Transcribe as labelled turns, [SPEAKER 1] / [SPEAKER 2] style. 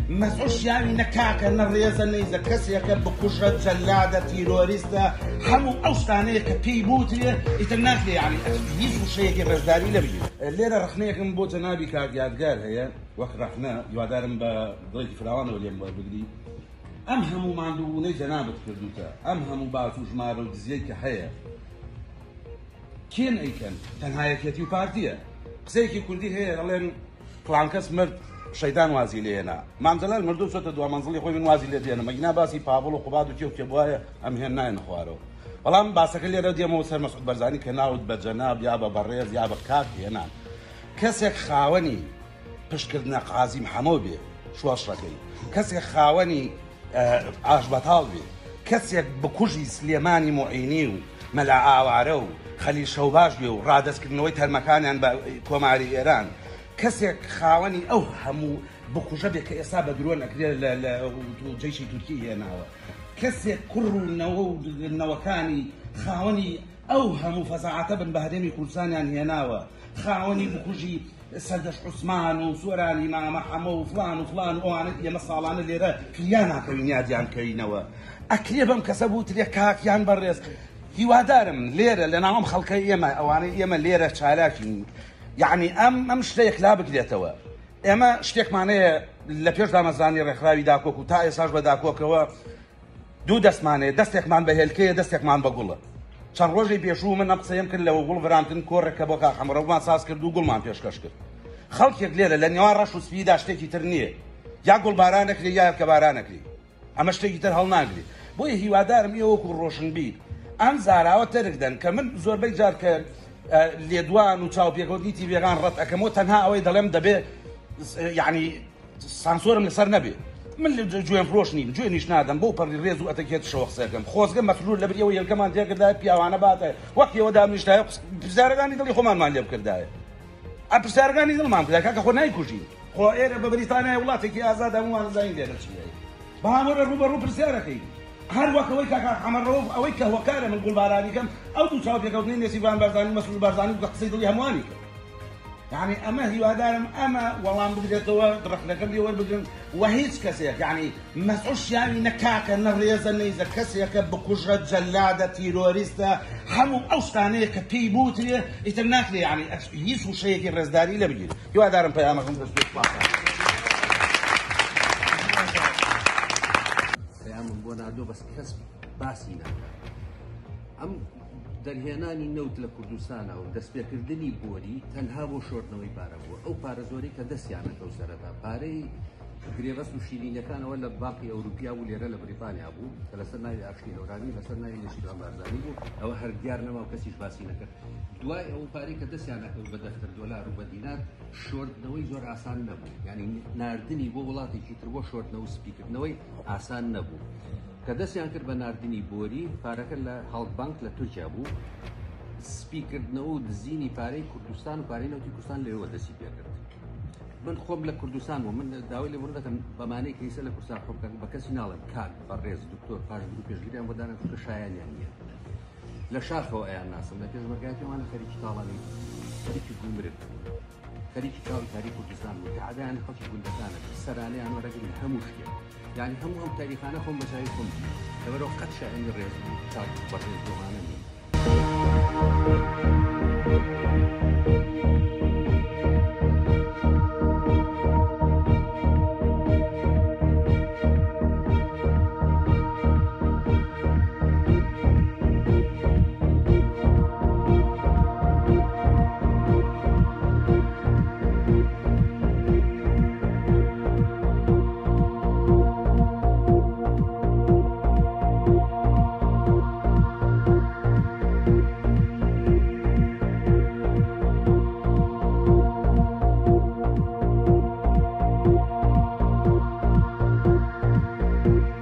[SPEAKER 1] مەسعود شیاوی نە کاکە نە ڕێزە نەیزە کەسێکە بکوژە جەلادە تیرۆریستە هەموو ئەو شتانەیە کە پێی بوترێ ئیتر ناکرێ یعنی هیچ وشەیەکی ڕێزداری لەبگیر. لێرە ڕەخنەیەکم بۆ جەنابی کاک یادگار هەیە وەک ڕەخنە هیوادارم بە دڵێکی فراوانەوە لێم وەربگری ئەم هەموو ماندووبوونەی جەنابت کردوتە ئەم هەموو باس و ژمارە و دزیەی کە هەیە کێن ئەیکەن؟ تەنها یەکێتی و پارتیە. قسەیەکی کوردی هەیە ئەڵێن فڵان کەس مرد شەیتان وازی لێ هێنا. مام جەلال مردو چۆتە دوا مەنزڵی خۆی من وازی لێ دێنم ئەگینا باسی پاڤڵ و قوباد و کێ و کێ بوایە ئەم هێن نایەنە خوارەوە. بەڵام باسەکە لێرە دێمەوە سەر مەسعود بەرزانی کە ناوت بە جەناب یا بە بەڕێز یا بە کاک هێنان. کەسێک خاوەنی پشتکردنە قازی محەمۆ بێ شۆڕشەکەی، کەسێک خاوەنی ئاشبەتاڵ بێ، کەسێک بکوژی سلێمانی موعینی و مەلا ئاوارە و خەلیل شەوباش بێ و ڕادەستکردنەوەی تەرمەکانیان بە کۆماری ئێران، کەسێک خاوەنی ئەو هەموو بکوژە بێ کە ئێستا بە درۆن ئەکرێ لە جەیشی تورکی هێناوە، کەسێک کوڕ و نەوە و نەوەکانی خاوەنی ئەو هەموو فەزاعەتە بن بە هەرێمی کوردستانیان هێناوە، خاوەنی بکوژی سەردەشت عوسمان و سۆرانی مامە حەمە و فڵان و فڵان و ئەوانە ئێمە ساڵانە لێرە فریا ناکەوین یادیان کەینەوە ئەکرێ بەم کەسە بوترێ کاک یان بەڕێز هیوادارم لێرە لە ناوم خەڵکە ئێمە ئەوانەی ئێمە لێرە چالاکین یعنی ئەم ئەم شتە یەکلا بکرێتەوە ئێمە شتێکمانەیە لە پێش دامەزرانی ڕێکخراوی داکۆک و تا ئێساش بە داکۆکەوە دوو دەستمان هەیە، دەستێکمان بە هێلکەیە، دەستێکمان بە گوڵە. چەند ڕۆژی پێشوو من ئەم قسەیەم کرد لە ووڵڤرامپتن کۆڕێک کە بۆ کاک حەمەڕەومان ساز کرد و گوڵمان پێشکەش کرد. خەڵکێک لێرە لە نێوان ڕەش و سپیدا شتێکی تر نییە. یا گوڵباران ئەکرێ یا هێلکەباران ئەکرێ. ئەمە شتێکی تر هەڵناگرێ. بۆیە هیوادارم ئێوە وەکوو ڕۆشنبیر ئەم زاراوە تەرک دەن کە من زۆربەی جار کە لێدوان و چاوپێکەوتنی تیڤیەکان ڕەت ئەکەمەوە تەنها ئەوەی دەڵێم دەبێ یعنی سانسۆرم لەسەر نەبێ من جوێن فرۆش نیم جوێنیش نادەم بەو پەڕی ڕێز و ئەتەکێتشەوە قسەکەم خۆزگە مەسرور لەبری ئەوەی هێلکەمان تێکردایە پیاوانە باتایە وەک ئێوە دابنیشتایە پرسیارەکانی دڵی خۆمانمان لێ بکردایە ئە پرسیارەکانی دڵمان بکردایە کاکە خۆ نایکوژین خۆ ئێرە بە بەریتانیای وڵاتێکی ئازاد هەموومان زانین لێرە چی هەیە بەڵام وەرە ڕووبەڕوو پرسیارەکەی هەر وەک ئەوەی کاک حەمە ڕەوف ئەوەی کە هۆکارە من گوڵبارانی کەم ئەو دوو چاوپێکەوتنەی نێچیرڤان بارزانی و مەسرور بارزانی بوو کە قسەی دڵی هەمووانی کرد یعنی ئەمە هیوادارم ئەمە وەڵام بدرێتەوە ڕەخنەکەم لێ وەربگرن و هیچ کەسێک یعنی مەسعود شیاوی نە کاکە نە ڕێزە نەیزە کەسێکە بکوژە جەلادە تیرۆریستە هەموو ئەو شتانەیە کە پێی بوترێ ئیتر ناکرێ یعنی هیچ وشەیەکی ڕێزداری لێ بگیرێ هیوادارم پەیامەکەم دەست پێ سوپاس.
[SPEAKER 2] پەیامم بۆ ناردووە بەس کەس باسی ناکات ئەم دەرهێنانی نەوت لە کوردستانە و دەستپێکردنی بۆری تەنها بۆ شۆردنەوەی پارە بووە ئەو پارە زۆری کە دەستیانەکەو سەرەتا پارەی گرێبەست و شیرینەکانەوە لە باقی ئەوروپیا بوو لێرە لە بریتانیا بوو کە لەسەر ناوی ئاشتی هەورامی لەسەر ناوی نێچیرڤان بارزانی بوو ئەوە هەر دیار نەما و کەسیش باسی نەکرد دوای ئەو پارەی کە دەستیان ئەکەوت بە دەفتەر دۆلار و بە دینار شۆردنەوەی زۆر ئاسان نەبوو یعنی ناردنی بۆ وڵاتێکی تر بۆ شۆردنەوە سپیکردنەوەی ئاسان نەبوو کە دەستیان کرد بە ناردنی بۆری پارەکە لە هاڵک بانک لە تورکیا بوو سپیکردنەوە و دزینی پارەی کوردستان و پارەی نەوتی کوردستان لەوێوە دەستی پێکرد من خۆم لە کوردستان بوو من داوای لێبوردن دەکەم بەمانەی کەیسە لە کوردستان خۆم بە کەسی ناڵێم کاک بەڕێز دکتۆر پاشگر و پێشگریان بۆ دانە چونکە شایانیان نییە لە شاخەوە ئەیان ناسم لە پێشمەرگایەتی ئەوانە خەریکی تاڵانی خەریکی گومرگ خەریکی کاڵی کاری کوردستان بوو تەعدایان خەڵکی گوندەکانە سەرانەیان وەرەگرن هەموو شتێک یعنی هەموو ئەم تاریخانە خۆم بە چاوی خۆم لەبەرەوە قەت شایانی ڕێز و چاک بەڕێز بۆمانە نین.